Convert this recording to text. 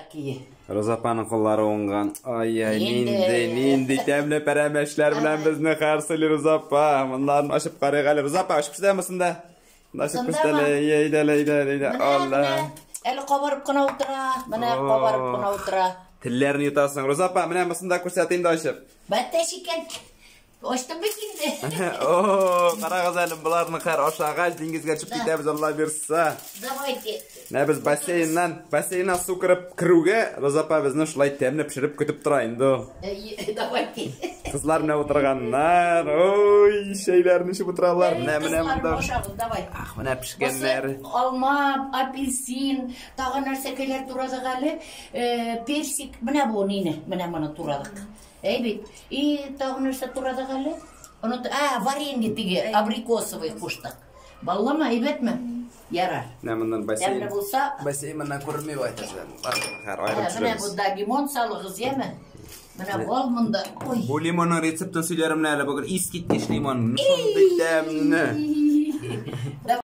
Такие. Роза апаның куллары уңган. Ай-яй, Инде. нинди, нинди тәмле пәрәмәчләр белән безне каршылый Роза апа. Моннарын ачып карыйк әле. Роза апа, ачып күрсәтәме монда? Монда ачып Монда күрсәт әле. ма? Әйдә, әйдә, әйдә, әйдә. Менә, Алла. менә, әле кабарып кына утыра. Менә кабарып кына утыра. Телләрен йотасың. Роза апа, менә монысын да күрсәт инде ачып. Бәттәш икән. Ачтым бит инде. О, карагыз әле, боларны хәр ашагач диңгезгә төшеп Да. китәбез, Алла бирса. Давайте. Менә без бассейннан, бассейннан су кереп керүгә Роза апа безне шулай тәмле пешереп көтеп тора инде. Давайте. Кызлар менә утырганнар. Ой, чәйләрен эчеп утыралар. Менә менә монда. Ашагыз, давай. Ах, менә пешкәннәр. Бусы алма, апельсин, тагы нәрсәкәйләр турадык әле. Персик, менә бу нине, менә моны турадык. Әй бит. И тагы нәрсә турадык әле? Оныт, варенье теге, абрикосовый куштык. Баллама, әйбәтме? Ярар. Менә моннан бассейн. Тәмле булса, Бассейн моннан күренми бу әйтәсең. Хәр, аерым менә төшерәбез. бунда лимон салыгыз, яме? Менә бал монда. Ой. Бу лимонның рецептын сөйләрмен әле бүген. Искиткеч лимон. Шундый тәмле. Давай.